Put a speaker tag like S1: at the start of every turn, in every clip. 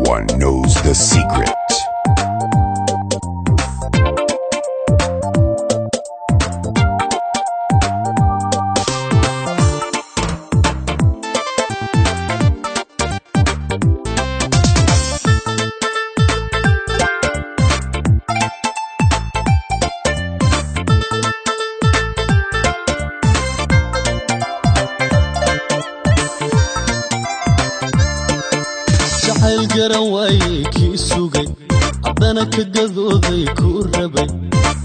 S1: one knows the secret.
S2: Jacayl garan waayey kii sugay, haddana ka gadooday kuu rabay,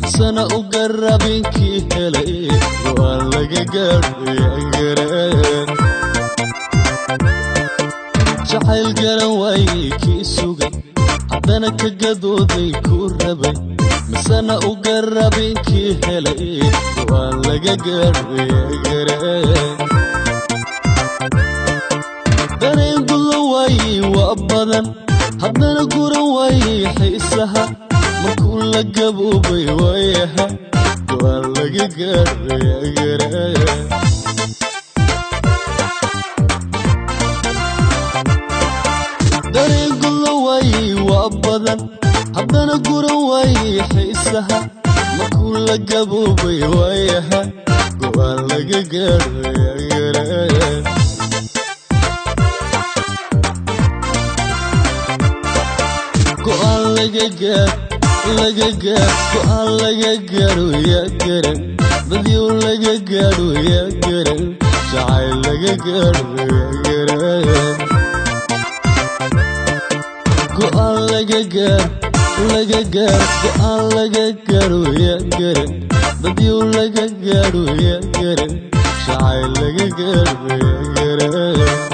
S2: misana u garabin kii helay. Go'aan laga gaadho garan. Jacayl garan waayey kii sugay, haddana ka gadooday kuu rabay, misana u garabin kii helay. Go'aan laga gaadho garan. Dareen guda waayey waa badan, haddana guran waayey xiisaha. Markuu la gaboobay waayaha, go'aan laga gaadho garan. Dareen guda waayey waa badan, haddana guran waayey xiisaha. Markuu la gaboobay waayaha, go'aan laga gaadho garan. Go'aan laga gaar, laga gaar, go'aan laga gaaro yaa garan. Dadyow laga gaadho yaa garan. Jacayl laga gaadho yaa garan. Go'aan laga gaar, laga gaar, go'aan laga gaaro yaa garan. Dadyow laga gaadho yaa garan. Jacayl laga gaadho yaa garan.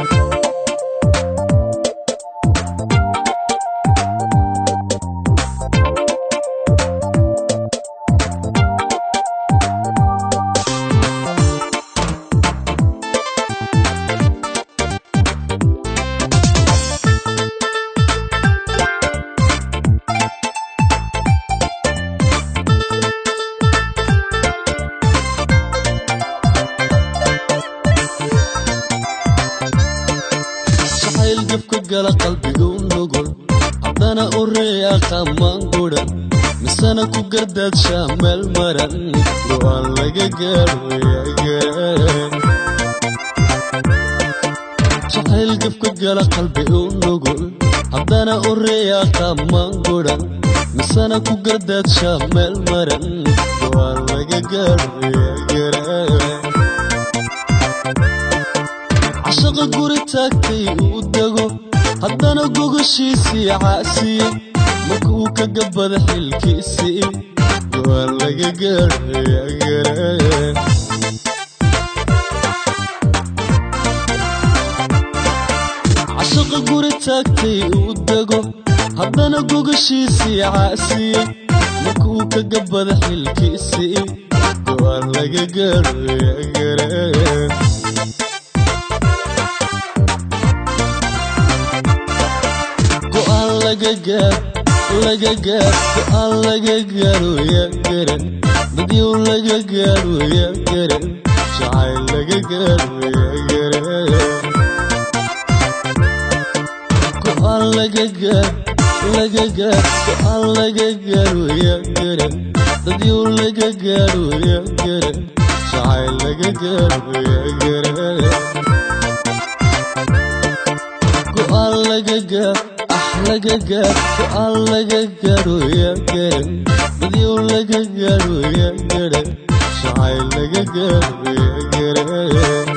S2: Jacayl gabka gala qalbigu nugul, haddana u reeyaqa maanguran, misana ku gardaadshaa meel maran. Go'aan laga gaadho yaa garan. Jacayl gabka gala qalbigu nugul, haddana u reeyaqa maanguran, misana ku gardaadshaa meel maran. Go'aan laga gaadho yaa garan. Cashaqa guri taagtay uu dego, haddana gogoshiisii caasiyey. Markuu ka gabada xilkiisii, go'aan laga gaadho yaa garan. Cashaqa guri taagtay uu dego, haddana gogoshiisii caasiyey. Markuu ka gabada xilkiisii, go'aan laga gaadho yaa garan. Go'aan laga gaar, laga gaar, go'aan laga gaaro yaa garan. Dadyow laga gaadho yaa garan. Jacayl laga gaadho yaa garan. Go'aan laga gaar, laga gaar, go'aan laga gaaro yaa garan. Dadyow laga gaadho yaa garan. Jacayl laga gaadho yaa garan. Go'aan laga gaar, ah, laga gaar, go'aan laga gaaro yaa garan. Dadyow laga gaadho yaa garan. Jacayl laga gaadho yaa garan.